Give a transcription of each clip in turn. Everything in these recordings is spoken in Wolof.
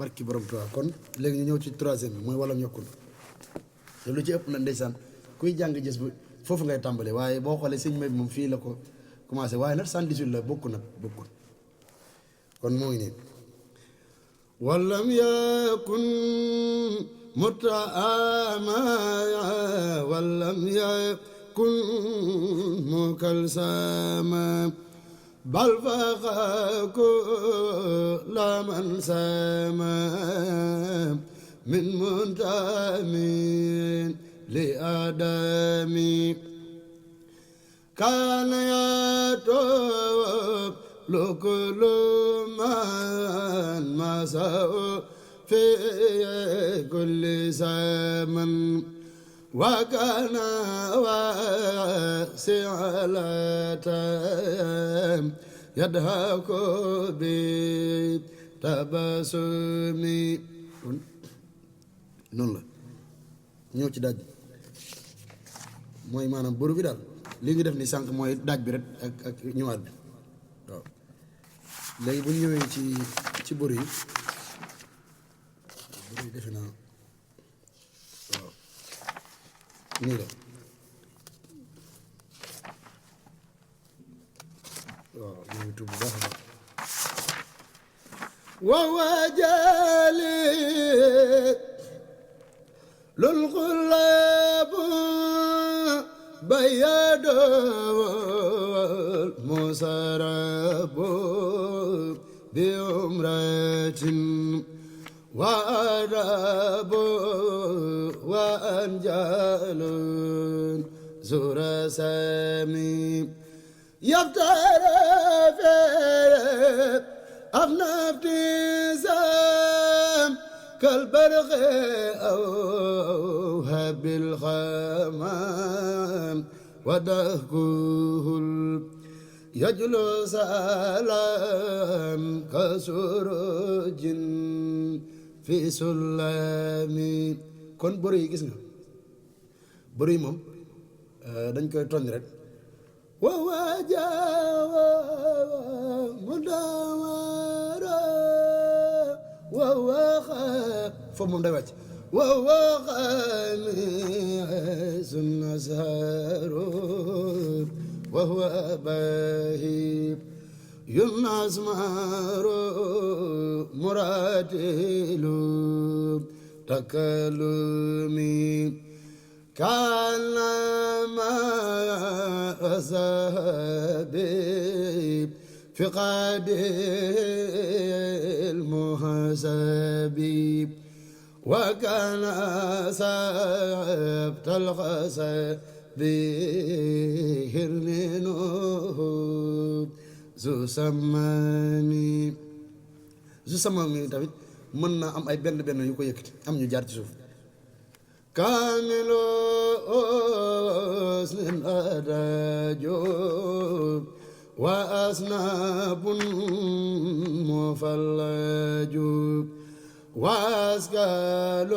barki borom Tuubaa kon léegi ñu ñëw ci troisième bi mooy walam yokkul te lu ci ëpp na ndeysaan kuy jàng gis bu foofu ngay tàmbale waaye boo xoolee sëñ may bi moom fii la ko commencé waaye nag 118 la bokkul kon moo ngi nii walam yakun mutaama walam yakun mukalsama bal faqa kulla man sama min muntamin li adami kaana yatoob lu kullu man masaw fi kulli zaman wa kaana wasi'atan yadhaku bi tabasumi noonu la ñëw ci daaj mooy maanaam buru bi daal li ñu def ni sànq mooy daaj bi rek ak ñëwaat bi waaw léegi bu ñu ñëwee ci buru yi defe naa waaw nii la waaw ñu ngi tudd bu baax a baax ووجالي للغلاب بيد المسرب بعمرة وأدب وأنجال زور سامي يفترف أغنى ابتسام كالبرق أو هب الخمام ودهكه يجلو سلام كسروج في سلام kon bëri yi gis nga bëri moom dañ koy tooñ rek وواجه مدامرة وهو فمن دوات وهو خميس النسهر وهو باهي يناس مهر مراتل تكلمي كان ما أصابي في قاد المحاسبي وكان سبت الخسب هرنينه ذو سماني tamit mën na am ay benn yu ko yëkkati am ñu jaar ci suuf كامل أسن أداجوب وأسناب مفلجوب وأسكال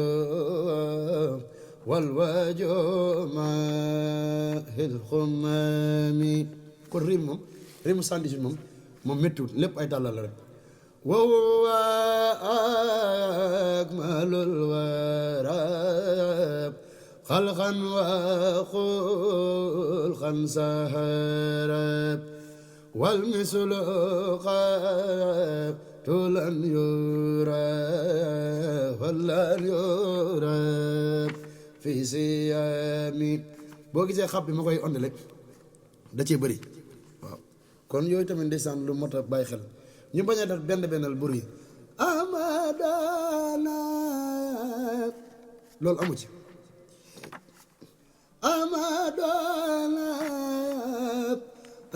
مبتيجوب والوجو ماء الخمام كل ريم سانديش moom méttiwul lépp ay tàllal la rek وهو أكمل الورى خلقا وخلقا سهرا والمثل قاتلا يرى ولا يرى في سيامي boo gisee xab bi ma koy ondale da cee bëri waaw kon yooyu tamit ndeysaan lu mot a bàyyi xel ñu bañ a def benn bur yi amadana loolu amu ci amadana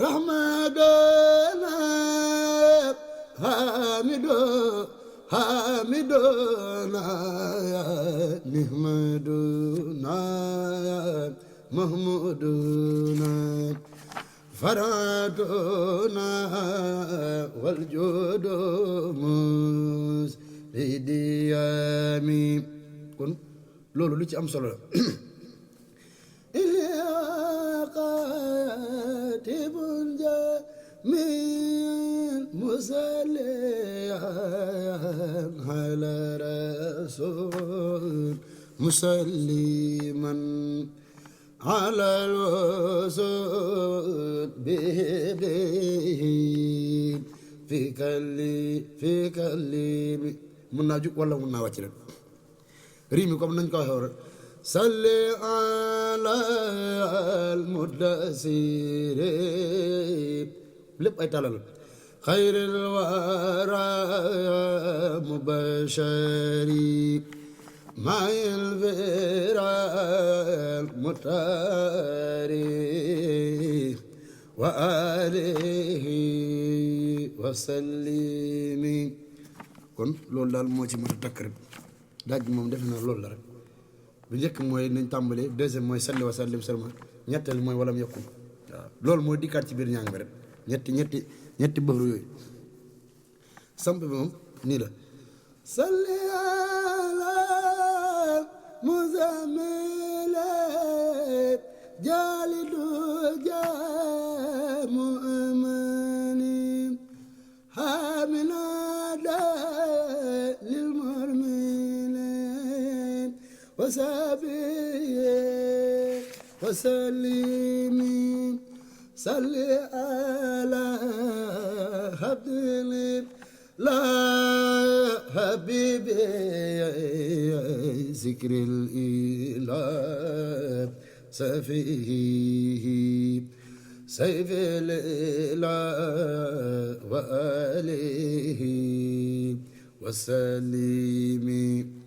rahmadana hamidona nihmaduna mahmuduna فراتنا والجود مسديامي kon loolu lu ci am solo la إلى قاتب جميل مصليا على رسول مسلما على الوصول به في كلي mun naa jug wala mun naa wàcc rek riimi comme nañ ko waxee rek salli ala al mudassir lépp ay talal xayril wara mubashari maayil viral mutari wa alihi wa sallimi kon loolu daal moo ci mën a takk rek daaj bi moom defe naa loolu la rek bu njëkk mooy nañ tàmbalee deuxième mooy salli wa sallim salma ñetteel mooy walam yokkul waaw loolu mooy dikkaat ci biir ñàng bi rek ñetti bëxru yooyu samp bi moom nii la salli ala muzammile jaalidu jaamu amani hamina وسلمي صلي على حبل لا حبيبي ذكر الإله سفيه سيف الإله وآله وسلمي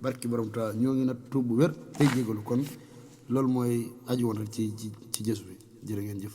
barki borom ta ñoo ngi nag tuub bu wér tey jégalu kon loolu mooy aju woon rek ci jës bi jërë ngeen jëf